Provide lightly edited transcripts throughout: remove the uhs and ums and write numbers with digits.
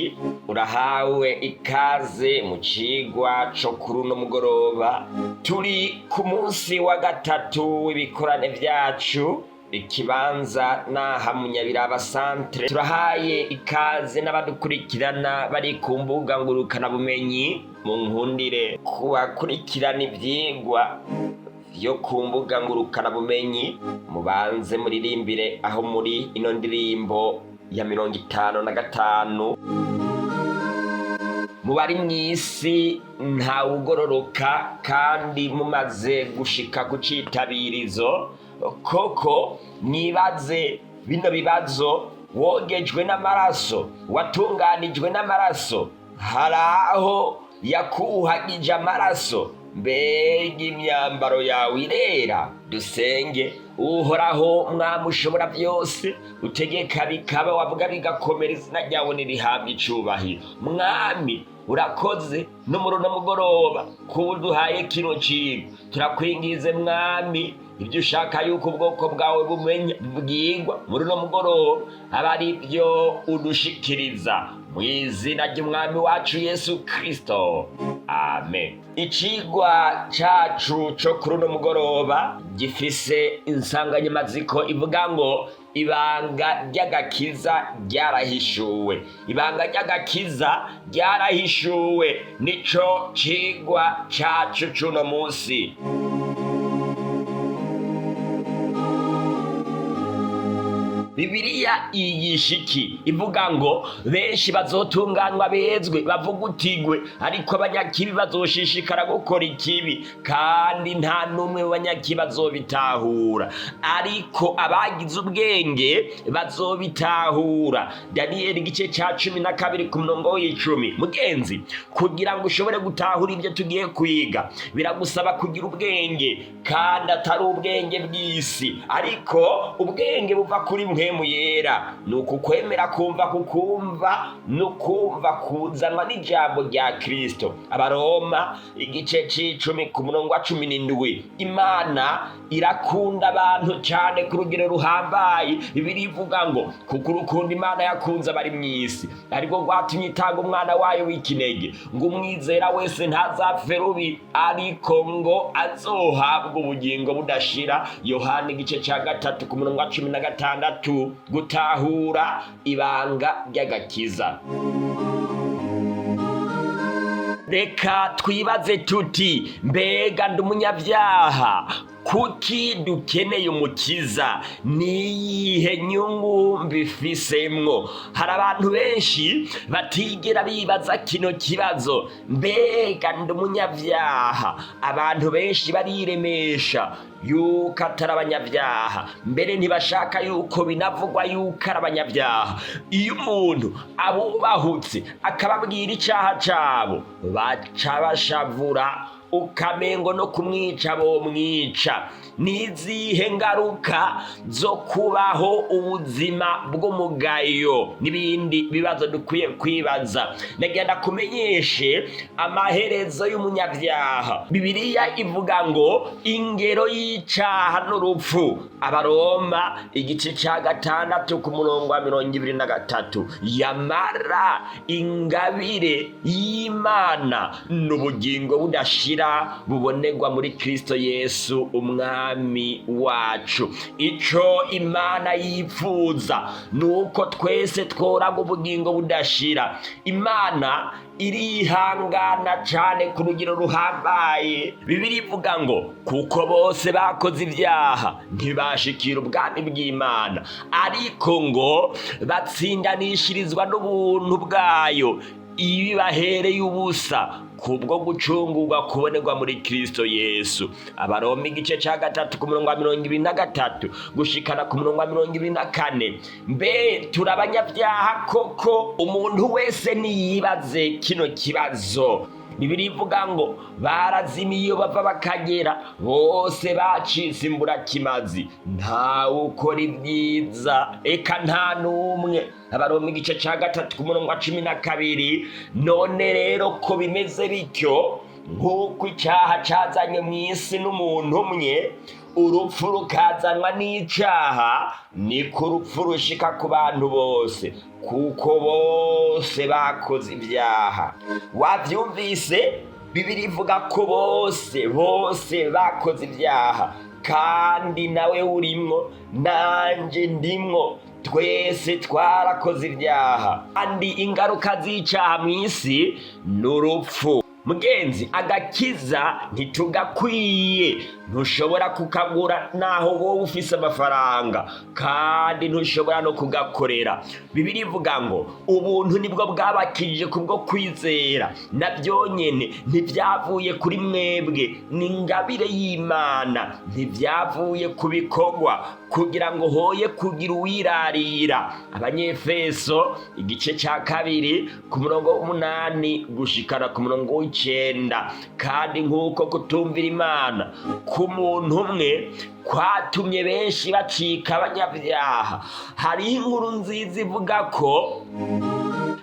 Mugenzi, urahawe ikaze mu cigwa co kuri uno mugoroba. Turi ku munsi wa gatatu w'ibikorane vyacu. Ikibanza naha mu Nyabiraba centre. Turahaye ikaze n'abadukurikirana bari ku mbuga ngurukanabumenyi. Mu nkundire kubakurikirana ivyigwa vyo ku mbuga ngurukanabumenyi, mubanze muririmbire aho muri ino ndirimbo ya 55. Mu bari mw'isi ntawugororoka, kandi mumaze gushika ku citabirizo koko mwibaze bino bibazo: wogejwe n'amaraso? Watunganijwe n'amaraso? Hari aho yakuhagije amaraso? Mbega imyambaro yawe irera? Dusenge. Uhoraho Mwami ushobora byose, utegeka bikaba, wavuga bigakomera, izina ryawe nirihabwa icubahiro. Mwami, urakoze no muri uno mugoroba kuba uduhaye kino cigwa. Turakwingize Mwami, ibyo ushaka yuko ubwoko bwawe bumenya bwigwa muri uno mugoroba aba ari byo udushikiriza, mu izina ry'Umwami wacu Yesu Kristo, amen. Icigwa cacu co kuri uno mugoroba gifise insanganyamatsiko ivuga ngo "Ibanga ry'agakiza ryarahishuwe". Ibanga ry'agakiza ryarahishuwe, nico cigwa cacu c'uno munsi. Bibiliya yigisha iki? Ivuga ngo benshi bazotunganywa, bezwe, bavugutigwe, ariko abanyakibi bazoshishikara gukora ikibi, kandi nta n'umwe mu banyakibi bazobitahura, ariko abagize ubwenge bazobitahura. Daniyeli igice ca 12 ku murongo w'10. Mugenzi, kugira ngo ushobore gutahura ibyo tugiye kwiga biragusaba kugira ubwenge, kandi atari ubwenge bw'isi, ariko ubwenge buva kuri Mpwemu Yera. Ni ukukwemera kumva kukumva no kumva kuzanwa n'ijambo rya Kristo. Abaroma igice c'icumi ku murongo wa 17. Imana irakunda abantu cyane ku rugero ruhambaye. Bibiliya ivuga ngo kuko urukundo Imana yakunze abari mw'isi ariko rwatumye itanga umwana wayo w'ikinege, ngo umwizera wese ntazapfe rubi, ariko ngo azohabwe ubugingo budashira. Yohana igice ca 3 ku murongo wa 16. Gutahura ibanga ry'agakiza. Reka twibaze tuti: mbega ndi umunyabyaha? Kuki dukeneye umukiza? Niyihe nyungu mbifisemwo? Hari abantu benshi batigera bibaza kino kibazo: mbega ndi umunyabyaha? Abantu benshi bariremesha yuko atari abanyabyaha, mbere ntibashaka yuko binavugwa yuko ari abanyabyaha. Iyo umuntu abubahutse akababwira icaha cabo, baca bashavura, ukamengo no kumwica bomwica. Nizihe ngaruka zo kubaho ubuzima bw'umugayo? N'ibindi bibazo dukwiye kwibaza. Nagenda kumenyeshe amaherezo y'umunyabyaha. Bibiliya ivuga ngo ingero y'icaha n'urupfu. Abaroma igice ca 6 ku murongo wa 23. Yamara ingabire y'Imana n'ubugingo budashira bubonerwa muri Kristo Yesu Umwami wacu. Ico Imana yifuza ni uko twese tworaga ubugingo budashira. Imana irihangana cane ku rugero ruhambaye. Bibiliya ivuga ngo kuko bose bakoze ibyaha ntibashikira ubwami bw'Imana, ariko ngo batsindanishirizwa n'ubuntu bwayo ibibahereye ubusa kubwo gucungurwa kubonerwa muri Kristo Yesu. Abaroma igice ca 3 ku murongo wa 23 gushikana ku murongo wa 24. Mbe turi abanyabyaha koko? Umuntu wese niyibaze kino kibazo. Bibiliya ivuga ngo barazimiye iyo bava bakagera, bose bacitse imburakimazi, ntawe ukora ibyiza, eka nta n'umwe. Abaroma igice ca 3 ku murongo wa 12. None rero ko bimeze bityo, Nk'uko icyaha cyazanywe mu isi n'umuntu umwe, urupfu rukazanwa n'icyaha, niko urupfu rushika ku bantu bose, kuko bose bakoze ibyaha. Wabyumvise? Bibiliya ivuga ko bose bose bakoze ibyaha, kandi nawe urimwo, nanjye ndimwo, twese twarakoze ibyaha. Kandi ingaruka z'icyaha mu isi ni urupfu. Mugenzi, agakiza ntitugakwiye. Ntushobora kukagura naho wowe ufise amafaranga, kandi ntushobora no kugakorera. Bibiliya ivuga ngo ubuntu nibwo bwabakijije kubwo kwizera, na byonyene ntibyavuye kuri mwebwe, ni ingabire y'Imana, ntibyavuye ku bikorwa, kugira ngo hoye kugira uwirarira. Abanyefeso igice cya 2 ku murongo w'8 gushikana ku murongo w'9. Kandi nk'uko kutumvira Imana ku muntu umwe kwatumye benshi bacika abanyabyaha, hariho inkuru nziza ivuga ko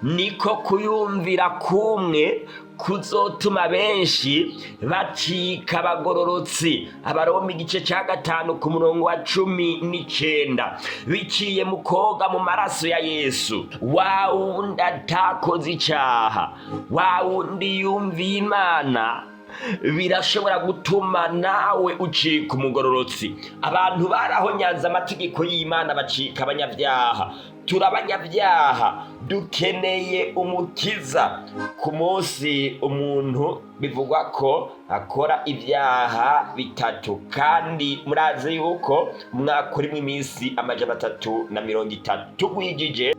niko kuyumvira kumwe kuzotuma benshi bacika abagororotsi. Abaroma igice cya 5 ku murongo wa 19. Biciye mu koga mu maraso ya Yesu, wa wundi atakoze icyaha, wa wundi yumviye Imana, birashobora gutuma nawe ucika umugororotsi. Abantu barahonyanze amategeko y'Imana bacika abanyabyaha. Turabanyabyaha, dukeneye umukiza. Ku munsi umuntu bivugwa ko akora ibyaha bitatu, kandi murazi yuko umwaka urimo iminsi 330. Tugwijije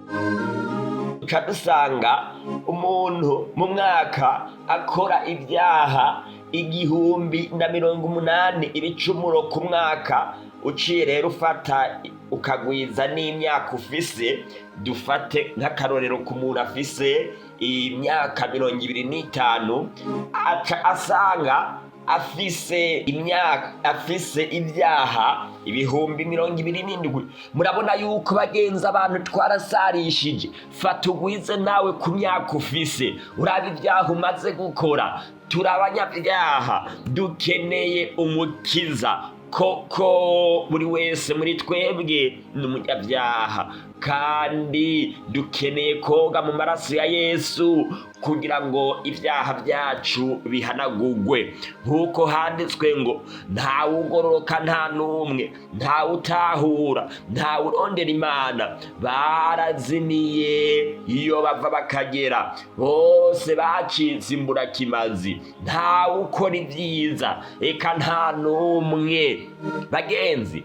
dusanga umuntu mu mwaka akora ibyaha 1080 ibicumuro ku mwaka. Uciye rero ufata ukagwiza n'imyaka ufise, dufate nk'akarorero ku muntu afise imyaka 25, aca asanga afise imyaka, afise ibyaha 27,000. Murabona yuko, bagenzi, abantu twarasarishije. Fata ugwize nawe ku myaka ufise, uraba ibyaha umaze gukora. Turabanyabyaha, dukeneye umukiza. Koko buri wese muri twebwe ni umunyabyaha, kandi dukeneye koga mu maraso ya Yesu kugira ngo ibyaha byacu bihanagugwe, nk'uko handitswe ngo ntawe ugororoka, nta n'umwe, ntawe utahura, ntawe urondera Imana. Barazimiye iyo bava bakagera, bose bacitse imburakimazi, ntawe ukora ibyiza, eka nta n'umwe. Bagenzi,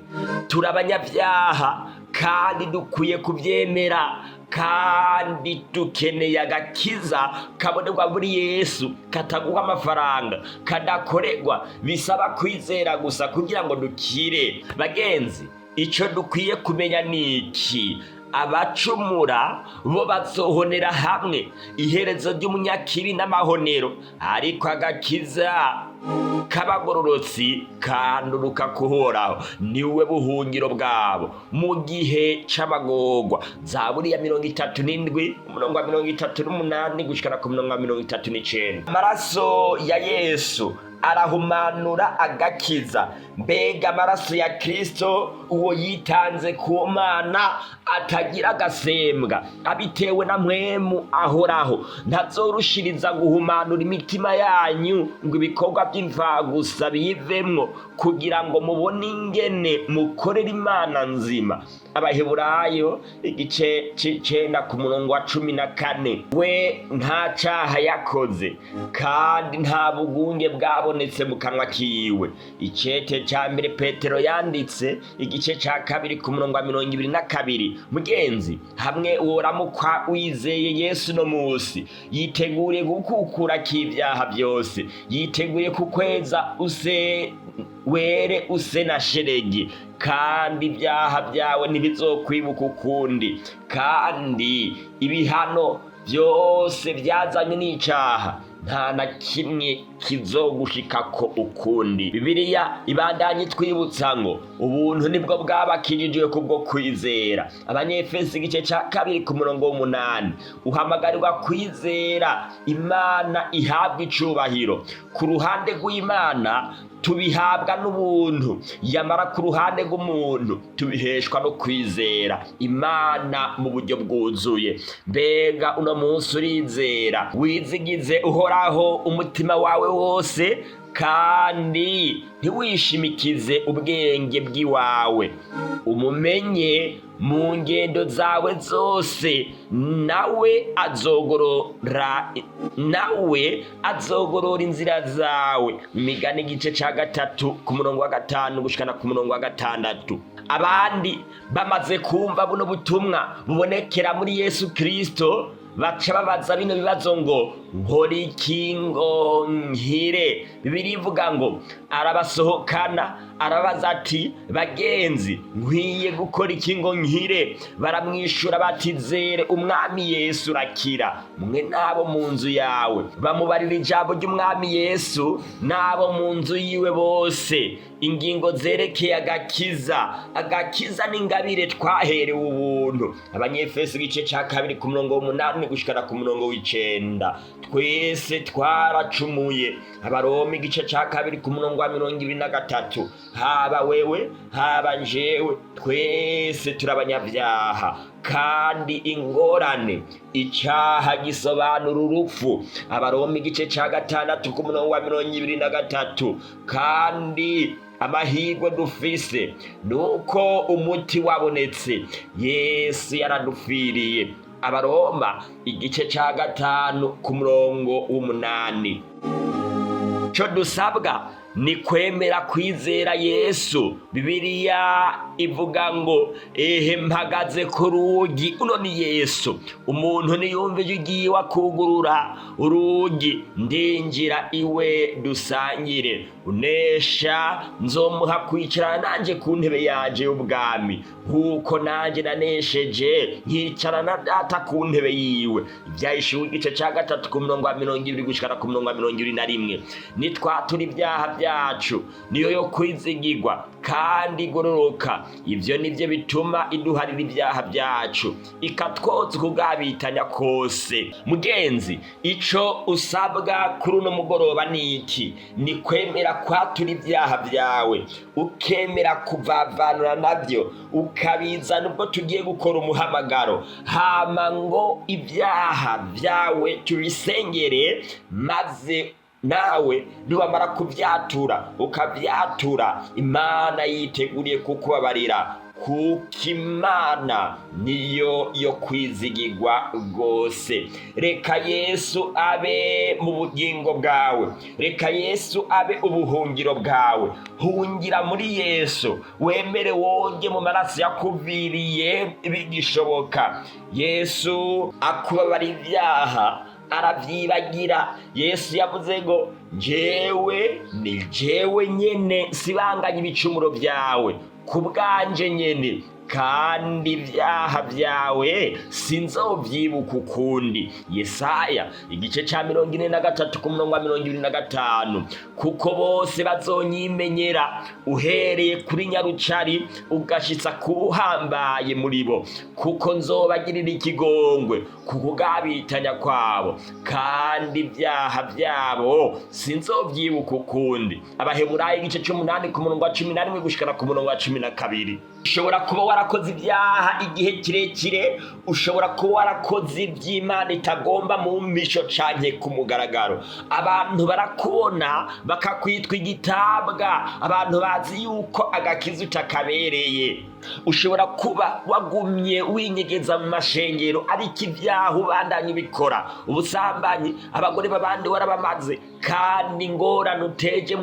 turabanyabyaha kandi dukwiye kubyemera, kandi dukeneye agakiza kabonerwa muri Yesu, kataguha amafaranga, kadakorerwa, bisaba kwizera gusa kugira ngo dukire. Bagenzi, icyo dukwiye kumenya ni iki: abacumura bo bazohonera hamwe, iherezo ry'umunyakibi n'amahonero, ariko agakiza k'abagororotsi kanduruka kuhoraho, niwe buhungiro bwabo mu gihe c'amagorwa. Zaburi ya 37 umurongo wa 38 gushikana ku murongo wa 39. Amaraso ya Yesu arahumanura agakiza. Mbega amaraso ya Kristo, uwo yitanze ku Mana atagira agasembwa abitewe na mpwemu ahoraho, ntazorushiriza guhumanura imitima yanyu ngo ibikorwa by'imvagusa biyivemwo, kugira ngo mubone ingene mukorera Imana nzima? Abaheburayo igice c'9 ku murongo wa 14. We nta caha yakoze, kandi nta bugunge bwabonetse mu kanwa kiwe. Icete ca mbere Petero yanditse igice ca 2 ku murongo wa 22. Mugenzi, hamwe woramukwa wizeye Yesu no musi, yiteguriye gukukura k'ibyaha byose, yiteguye kukweza use were use na sheregi, kandi ibyaha byawe ntibizokwibuka ukundi, kandi ibihano byose byazanye n'icaha Nta na kimwe kizogushikako ukundi. Bibiliya ibandanye itwibutsa ngo ubuntu nibwo bwabakijijwe kubwo kwizera. Abanyefesi igice ca 2 ku murongo w'8. Uhamagarirwa kwizera Imana ihabwa icubahiro. Ku ruhande rw'Imana tubihabwa n'ubuntu, yamara ku ruhande rw'umuntu tubiheshwa no kwizera Imana mu buryo bwuzuye. Mbega uno munsi urizera? Wizigize Uhoraho umutima wawe wose, kandi ntiwishimikize ubwenge bw'iwawe. Umumenye mu ngendo zawe zose, nawe azogorora inzira zawe. Imigani igice ca 3 ku murongo wa 5 gushikana ku murongo wa 6. Abandi bamaze kumva buno butumwa bubonekera muri Yesu Kristo, baca babaza bino bibazo ngo nkora iki ngo nkire? Bibiliya ivuga ngo arabasohokana, arabaza ati bagenzi, nkwiye gukora iki ngo nkire? Baramwishura bati zere Umwami Yesu urakira, mwe n'abo mu nzu yawe. Bamubarira ijambo ry'Umwami Yesu n'abo mu nzu yiwe bose. Ingingo zerekeye agakiza. Agakiza n'ingabire twaherewe ubuntu. Abanyefeso igice ca 2 ku murongo w'8 gushikana ku murongo w'9. Twese twaracumuye. Abaroma igice ca 2 ku murongo wa 23. Haba wewe, haba jewe, twese turabanyabyaha. Kandi ingorane, icaha gisobanura urupfu. Abaroma igice ca 6 ku murongo wa 23. Kandi amahirwe dufise nuko umuti wabonetse, Yesu yaradupfiriye. Abaroma igice ca 5 ku murongo w'8. Ico dusabwa ni kwemera kwizera Yesu. Bibiliya ivuga ngo ehe mpagaze ku rugi. Uno ni Yesu. Umuntu niyumva ijwi ryiwe akugurura urugi, ndinjira iwe dusangire. Unesha nzomuha kwicarana nanje ku ntebe yanje y'ubwami, nkuko nanje nanesheje nkicarana na Data ku ntebe yiwe. Ibyahishuwe igice ca 3 ku murongo wa 20 gushikana ku murongo wa 21. Nitwatura ibyaha byacu, niyo yo kwizigirwa kandi igororoka. Ivyo nivyo bituma iduharira ibyaha byacu, ikatwoza ukugabitanya kose. Mugenzi, ico usabwa kuri uno mugoroba ni iki? Ni kwemera kwatura ibyaha byawe, ukemera kuvavanura navyo, ukabizana ubwo tugiye gukora umuhamagaro, hama ngo ibyaha byawe tubisengere, maze nawe niwamara kubyatura ukabyatura, Imana yiteguriye kukubabarira, kuko Imana niyo yo kwizigirwa rwose. Reka Yesu abe mu bugingo bwawe, reka Yesu abe ubuhungiro bwawe. Hungira muri Yesu, wemere woge mu maraso yakuviriye bigishoboka. Yesu akubabara ibyaha aravyibagira. Yesu yavuze ngo jewe ni jewe nyene sibanganya ibicumuro byawe ku bwanje nyene, kandi ibyaha byawe sinzovyibuka ukundi. Yesaya igice ca 43 ku murongo wa 25. Kuko bose bazonyimenyera, uhereye kuri nyarucari ugashitsa kuhambaye muri bo, kuko nzobagirira ikigongwe kukugabitanya kwabo, kandi ibyaha byabo sinzovyibuka ukundi. Abaheburayo igice c'8 ku murongo wa 11 gushikana ku murongo wa 12. Ushobora kuba warakoze ibyaha igihe kirekire, ushobora kuba warakoze iby'Imana itagomba mu mpisho canke ku mugaragaro. Abantu barakubona bakakwitwa igitabwa, abantu bazi yuko agakiza utakabereye. Ushobora kuba wagumye winyegeza mu mashengero, ariko ibyaha ubandanya ubikora, ubusambanyi, abagore b'abandi warabamaze, kandi ingorane uteje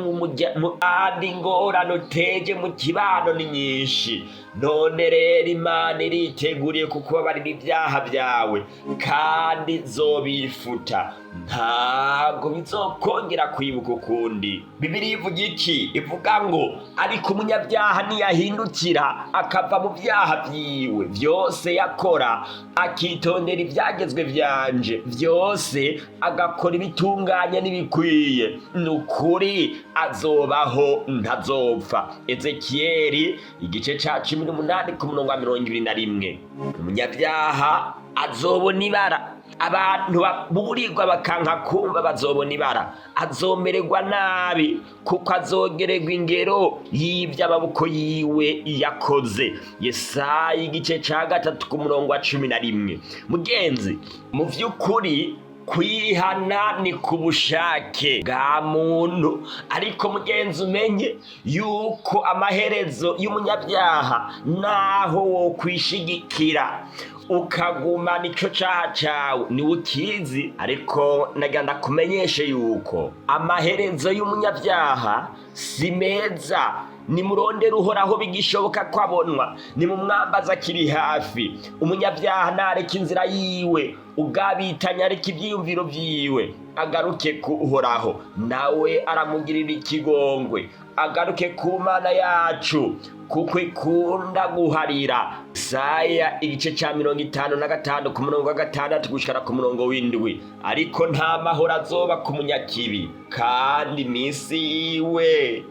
kandi ingorane uteje mu kibano ni nyinshi. None rero Imana iriteguriye kukubabarira ibyaha byawe, kandi zobifuta. Ntabwo bizokongera kwibuka ukundi. Bibiliya ivuga iki? Ivuga ngo ariko umunyabyaha niyahindukira akava mu byaha vyiwe vyose yakora, akitondera ivyagezwe vyanje vyose, agakora ibitunganye n'ibikwiye, ni ukuri azobaho, ntazopfa. Ezekiyeli igice ca 18 ku murongo wa 21. Umunyabyaha azobona ibara. Abantu baburirwa bakanka kumva bazobona ibara. Azomererwa nabi, kuko azogererwa ingero y'ivy'amaboko yiwe yakoze. Yesaya igice ca 3 ku murongo wa 11. Mugenzi, mu vy'ukuri kwihana ni ku bushake bwa muntu, ariko mugenzi, umenye yuko amaherezo y'umunyabyaha, naho wokwishigikira ukaguma nico caha cawe, niwe ukizi, ariko nagira ndakumenyeshe yuko amaherezo y'umunyabyaha si meza. Nimurondere Uhoraho bigishoboka ko abonwa, nimumwambaza akiri hafi. Umunyabyaha nareka inzira yiwe, ugabitanya areka ivyiyumviro vyiwe, agaruke ku Uhoraho, nawe aramugirira ikigongwe, agaruke ku Mana yacu, kuko ikunda guharira. Isaya igice ca 55 ku murongo wa 6 gushikana ku murongo w'7. Ariko nta mahoro azoba ku munyakibi, kandi iminsi yiwe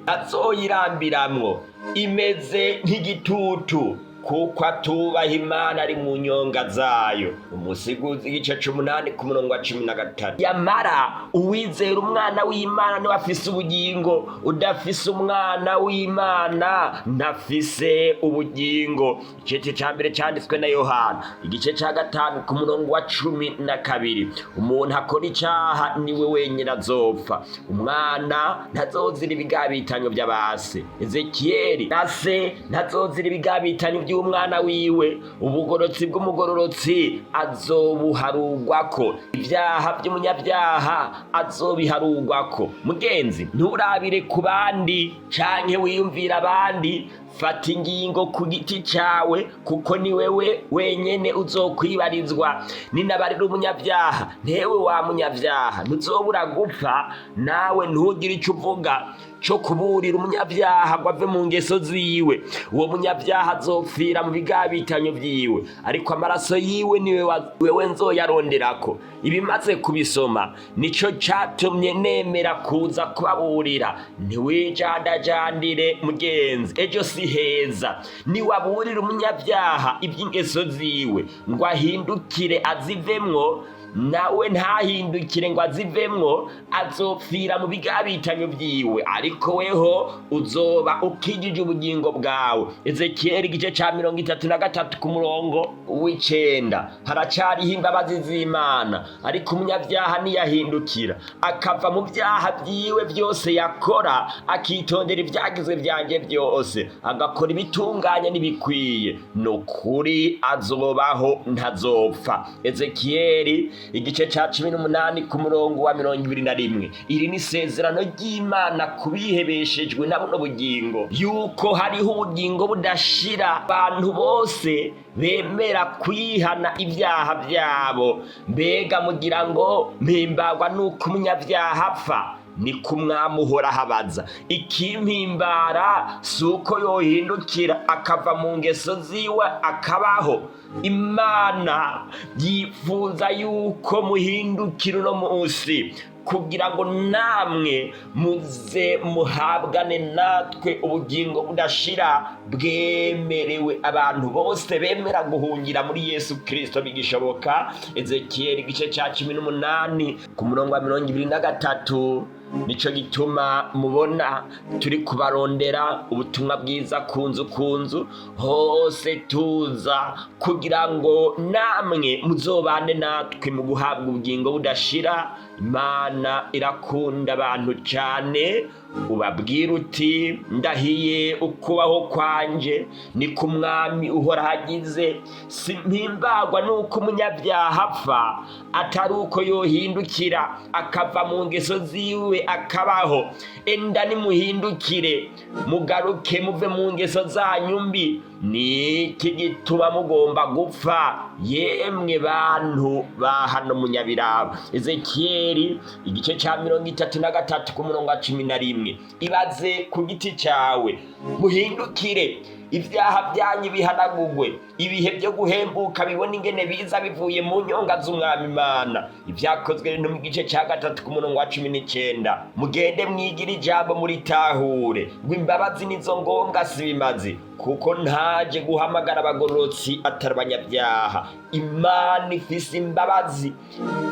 azoyirambiramwo imeze nk'igitutu, kuko atubaha Imana ari mu nyonga zayo. Umusiguzi igice c'8 ku murongo wa 13. Yamara uwizera Umwana w'Imana niwe afise ubugingo, udafise Umwana w'Imana ntafise ubugingo. Igice ca mbere canditswe na Yohana igice ca 5 ku murongo wa 12. Umuntu akora icaha niwe wenyine azopfa. Umwana ntazozira ibigabitanyo vy'abase. Ezekiyeli na se ntazozira ibigabitanyo vy'umwana wiwe. Ubugororotsi bw'umugororotsi azobuharugwako, ibyaha by'umunyabyaha azobiharugwako. Mugenzi, nturabire ku bandi canke wiyumvira abandi. Fata ingingo ku giti cawe, kuko ni wewe wenyene uzokwibarizwa. Ninabarira umunyabyaha, ntewe wa munyabyaha, ntuzobura gupfa. Nawe ntugire ico uvuga co kuburira umunyabyaha ngo ave mu ngeso ziwe. Uwo munyabyaha azopfira mu bigabitanyo vyiwe, ariko amaraso yiwe niwe wewe nzoyaronderako. Ibimaze kubisoma nico catumye nemera kuza kubaburira. Ntiwijandajandire mugenzi, ejo si heza. Niwaburira umunyabyaha iby'ingeso ziwe ngo ahindukire azivemwo, nawe ntahindukire ngo azivemwo, azopfira mu bigabitanyo vyiwe, ariko weho uzoba ukijije ubugingo bwawe. Ezekiyeli igice ca 33 ku murongo w'9. Haracariho imbabazi z'Imana, ariko umunyabyaha niyahindukira akava mu vyaha vyiwe vyose yakora, akitondera ivyagizwe vyanje vyose, agakora ibitunganye n'ibikwiye, ni ukuri azobaho, ntazopfa. Ezekiyeli igice ca 18 ku murongo wa 21. Iri ni isezerano ry'Imana kubihebeshejwe na buno bugingo, yuko hariho ubugingo budashira abantu bose bemera kwihana ibyaha byabo. Mbega mugira ngo mpimbagwa nuko umunyabyaha apfa? Ni ko Umwami Uhoraho abaza. Ikimpimbara si uko yohindukira akava mu ngeso ziwe akabaho. Imana yifuza yuko muhindukira uno munsi, kugira ngo namwe muze muhabwane natwe ubugingo budashira bwemerewe abantu bose bemera guhungira muri Yesu Kristo bigishoboka. Ezekiyeli igice ca 18 ku murongo wa 23. Nico gituma mubona turi kubarondera ubutumwa bwiza ku nzu ku nzu hose tuza, kugira ngo namwe muzobane natwe mu guhabwa ubugingo budashira. Imana irakunda abantu cane. Ubabwira uti: "Ndahiye ukubaho kwanje, ni ku Mwami Uhoraho agize, simpimbagwa nuko umunyabyaha apfa, atari uko yohindukira akava mu ngeso ziwe akabaho. Enda nimuhindukire, mugaruke muve mu ngeso zanyu mbi. Niki gituma mugomba gupfa, yemwe bantu ba hano Munyabiraba?" Ezekiyeli. Ezekiyeli igice ca 33 ku murongo wa 11. Ibaze ku giti cawe, muhindukire, ibyaha byanyu bihanagurwe, ibihe byo guhembuka bibona ingene biza bivuye mu nyonga z'umwami Imana. Ibyakozwe no mu gice ca 3 ku murongo wa 19. Mugende mwigire ijambo muritahure, ngo imbabazi nizo ngombwa si bimaze, kuko ntaje guhamagara abagororotsi atari abanyabyaha. Imana ifise imbabazi.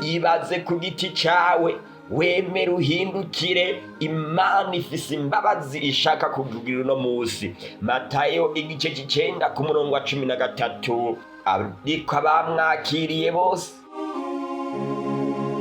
Ibaze ku giti cawe, wemere uhindukire. Imana ifise imbabazi ishaka kukugira uno musi. Matayo igice c'icenda ku murongo wa 13. Ariko abamwakiriye bose,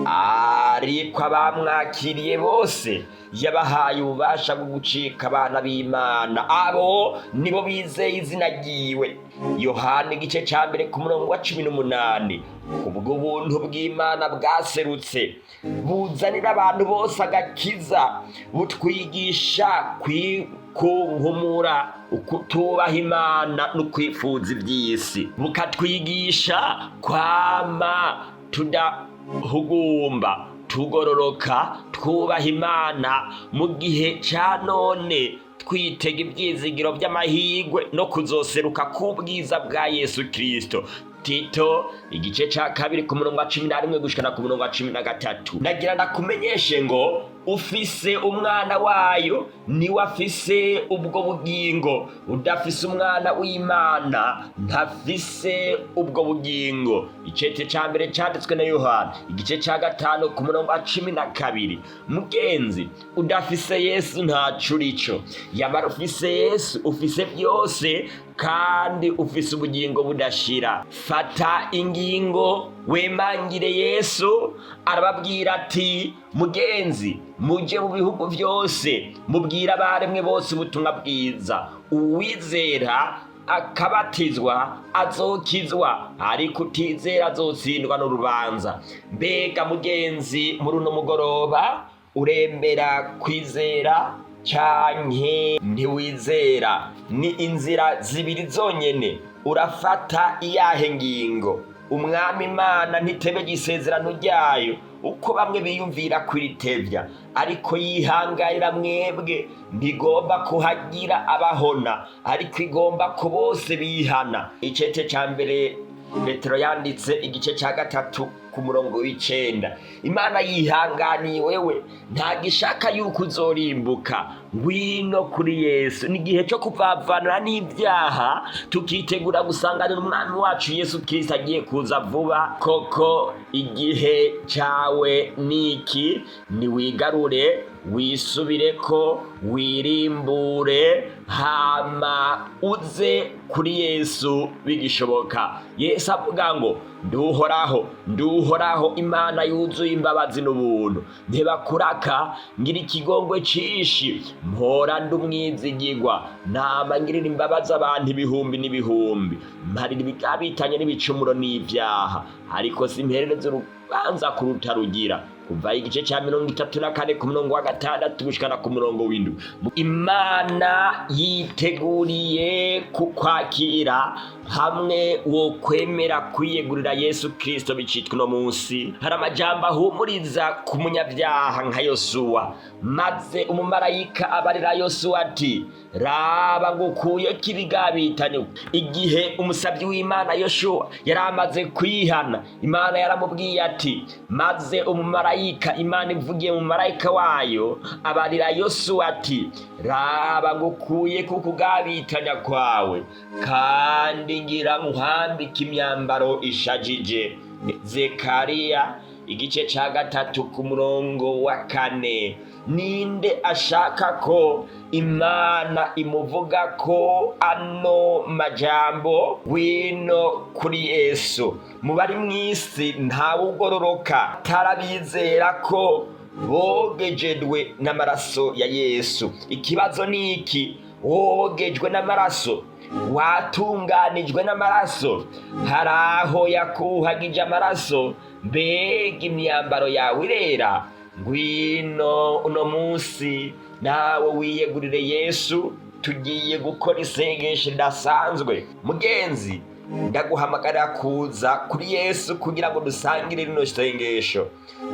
ariko abamwakiriye bose yabahaye ububasha bwo gucika abana b'Imana, abo nibo bizeye izina ryiwe. Yohana igice ca 1 ku murongo wa 18. Kubwo ubuntu bw'Imana bwaserutse buzanira abantu bose agakiza, butwigisha kwikunkumura ukutubaha Imana no kwifuza ivy'isi, bukatwigisha kwama tudahugumba, tugororoka, twubaha Imana mu gihe ca none, twitega ivyizigiro vy'amahirwe no kuzoseruka k'ubwiza bwa Yesu Kristo. Tito igice ca 2 ku murongo wa 11 gushikana ku murongo wa 13. Nagira ndakumenyeshe ngo ufise umwana wayo niwe afise ubwo bugingo, udafise umwana w'Imana ntafise ubwo bugingo. Icete ca 1 canditswe na Yohana igice ca 5 ku murongo wa 12. Mugenzi, udafise Yesu ntaco urico. Yamara ufise Yesu ufise byose, kandi ufise ubugingo budashira. Fata ingingo wemangire Yesu. Arababwira ati mugenzi, muje mu bihugu byose mubwira abaremwe bose ubutumwa bwiza. Uwizera akabatizwa azokizwa, ariko utizera azotsindwa n'urubanza. Mbega mugenzi, muri uno mugoroba uremera kwizera canke ntiwizera? Ni inzira zibiri zonyene. Urafata iyahe ngingo? Umwami Imana ntitebege isezerano ryayo uko bamwe biyumvira kuritevya, ariko yihanganira mwebwe. Ntigomba kuhagira abahona, ariko igomba ko bose bihana. Icete ca 1 Petero yanditse igice ca 3 ku murongo w'9. Imana yihanganiye wewe, ntagishaka yuko uzorimbuka. Ngwino kuri Yesu. Ni igihe cyo kuvavanura n'ibyaha, tukitegura gusanganira umwami wacu Yesu Kristo agiye kuza vuba. Koko igihe cawe niki, niwigarure, wisubireko, wirimbure, hama uze kuri Yesu bigishoboka. Yesu avuga ngo nduhoraho, nduhoraho, Imana yuzuye imbabazi n'ubuntu, ntibakuraka, ngira ikigongwe cishi, mpora ndumwizigirwa, nama ngirira imbabazi abantu ibihumbi n'ibihumbi, mparira ibigabitanye n'ibicumuro n'ivyaha, ariko simperereza urubanza kuruta rugira. Kuva igice ca 34 ku murongo wa 6 gushikana ku murongo w'7. Imana yiteguriye kukwakira hamwe wo kwemera kwiyegurira Yesu Kristo bicitwa uno munsi. Hari amajambo ahumuriza ku munyabyaha nka Yosuwa. Maze umumarayika abarira Yosuwa ati raba ngukuyeko ibigabitanye. Igihe umusavyi w'Imana Yoshuwa yari amaze kwihana, Imana yaramubwiye ati, maze umumarayika, Imana ivugiye mu marayika wayo, abarira Yosuwa ati raba ngukuyeko ukugabitanya kwawe, kandi ngira nkuhambike imyambaro ishajije. Zekariya igice ca 3 ku murongo wa 4. Ninde ashaka ko Imana imuvuga ko ano majambo? Wino kuri Yesu. Mu bari mw'isi ntawugororoka atarabizera ko bogejejwe n'amaraso ya Yesu. Ikibazo ni iki: wogejwe n'amaraso? Watunganijwe n'amaraso? Hari aho yakuhagije amaraso? Mbega imyambaro yawe irera? Ngwino uno munsi nawe wiyegurire Yesu. Tugiye gukora isengesho ridasanzwe. Mugenzi, Ndaguhamagarira kuza kuri Yesu kugira ngo dusangire rino sengesho.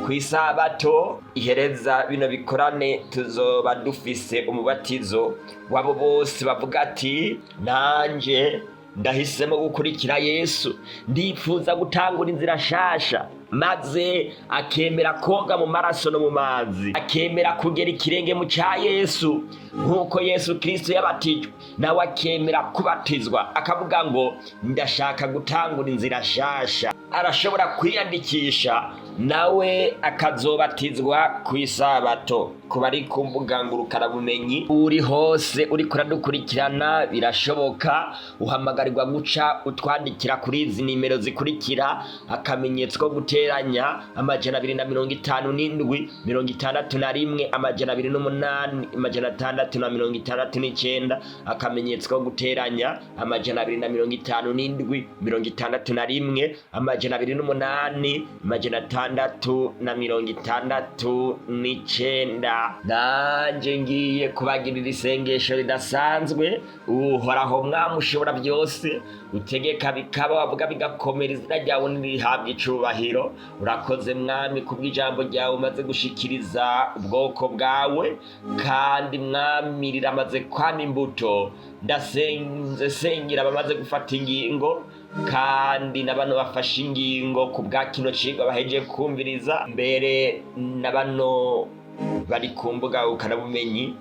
Ku isabato ihereza bino bikorane tuzoba dufise umubatizo wabo bose bavuga ati: "Nanje ndahisemo gukurikira Yesu, ndifuza gutangura inzira nshasha", maze akemera koga mu maraso no mu mazi, akemera kugera ikirenge mu cya Yesu nk'uko Yesu Kirisito yabatijwe, nawe akemera kubatizwa, akavuga ngo: "Ndashaka gutangura inzira nshasha." Arashobora kwiyandikisha, nawe akazobatizwa ku isabato. Ku bari ku mbuga ngurukanabumenyi, uri hose uri kuradukurikirana, birashoboka, uhamagarirwa guca utwandikira kuri izi nimero zikurikira: akamenyetso ko guteranya, 257 61 208 669, akamenyetso ko guteranya, 257 61 208 669. Nanjye ngiye kubagirira isengesho ridasanzwe. Uhoraho Mwami ushobora byose, utegeka bikaba, wavuga bigakomera, izina ryawe ntirihabwe icubahiro. Urakoze Mwami kubw'ijambo ryawe umaze gushikiriza ubwoko bwawe, kandi Mwami riramaze kwama imbuto. Ndasenze, sengera abamaze gufata ingingo, kandi na bano bafashe ingingo ku bwa kino cigwa bahejeje kumviriza, mbere na bano bari ku mbuga ngurukanabumenyi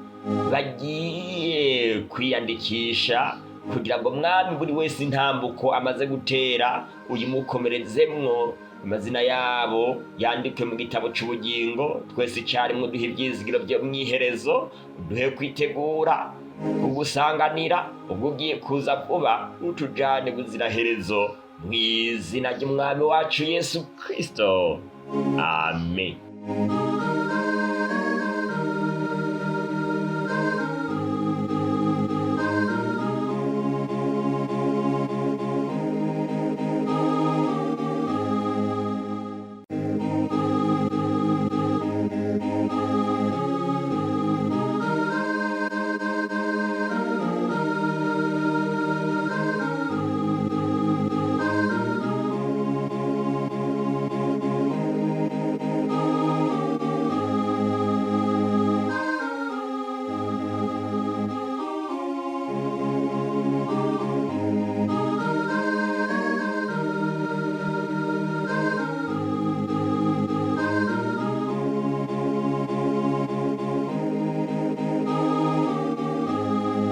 bagiye kwiyandikisha, kugira ngo Mwami buri wese intambuko amaze gutera uyimukomerezemwo, amazina yabo yandikwe mu gitabo c'ubugingo. Twese icarimwe duhe ivyizigiro vyo mwiherezo, duhe kwitegura kugusanganira ubwo ugiye kuza vuba, utujane buziraherezo, mw'izina ry'umwami wacu Yesu Kristo, amen.